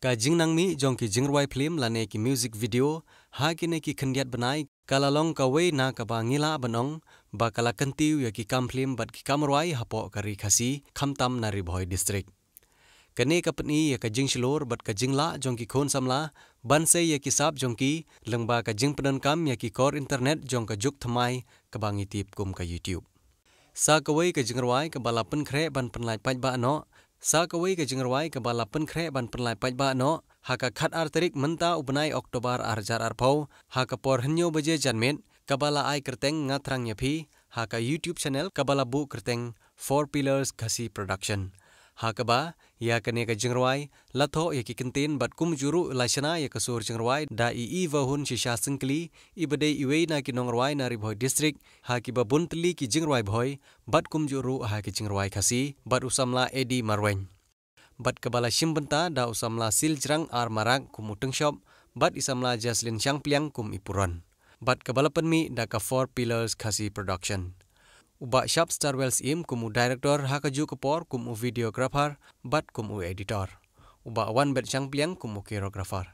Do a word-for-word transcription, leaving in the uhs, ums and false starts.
Ka jingnang mih jong ki jingrwai phlim lane ki music video ha kine ki khyndiat bnai ka la long kawei na kaba ngi lah ban ong ba ka la kyntiew ïa ki kam phlim bad ki kam rwai hapoh ka ri Khasi, khamtam na Ri Bhoi District. Kane ka pyni ïa ka jingshlur bad ka jinglah jong ki khun samla ban sei ïa ki sap jong ki, lyngba ka jingpyndonkam ïa ki kor internet jong ka juk thymmai kaba ngi tip kum ka YouTube. Sa kawei ka jingrwai kaba la pynkhreh ban pynlait paidbah noh, sa kawei ka jingrwai kaba la pynkhreh ban pynlait paidbah noh, ha ka khatar tarik mynta u bnai October ar hajar arphew, ha ka por hynñiew baje janmiet, kaba la ai kyrteng Nga Thrang ïa Phi, ha ka YouTube channel kaba la buh kyrteng Four Pillars Khasi Production. Ha kaba ïa kane ka jingrwai la thoh ïa ki kyntien bad kumjuh ruh la shna ïa ka sur jingrwai da i Ivahun Shisha Syngkli, iba dei iwei na ki nongrwai na Ri Bhoi District, ha kiba bun tylli ki jingrwai Bhoi bad kumjuh ruh ha ki jingrwai Khasi, bad u samla Eddie Marwein. Bad kaba la shim bynta da u samla Siljrang R Marak kum u tyngshop, bad i samla Jaslyn Shangpliang kum i puron. Bad kaba la pynmih da ka Four Pillars Khasi Production. U Bah Shapstarwell Syiem kum u director, ha kajuh ka por kum u videographer bad kum u editor. U Bah Wanbet Shangpliang kum u choreographer.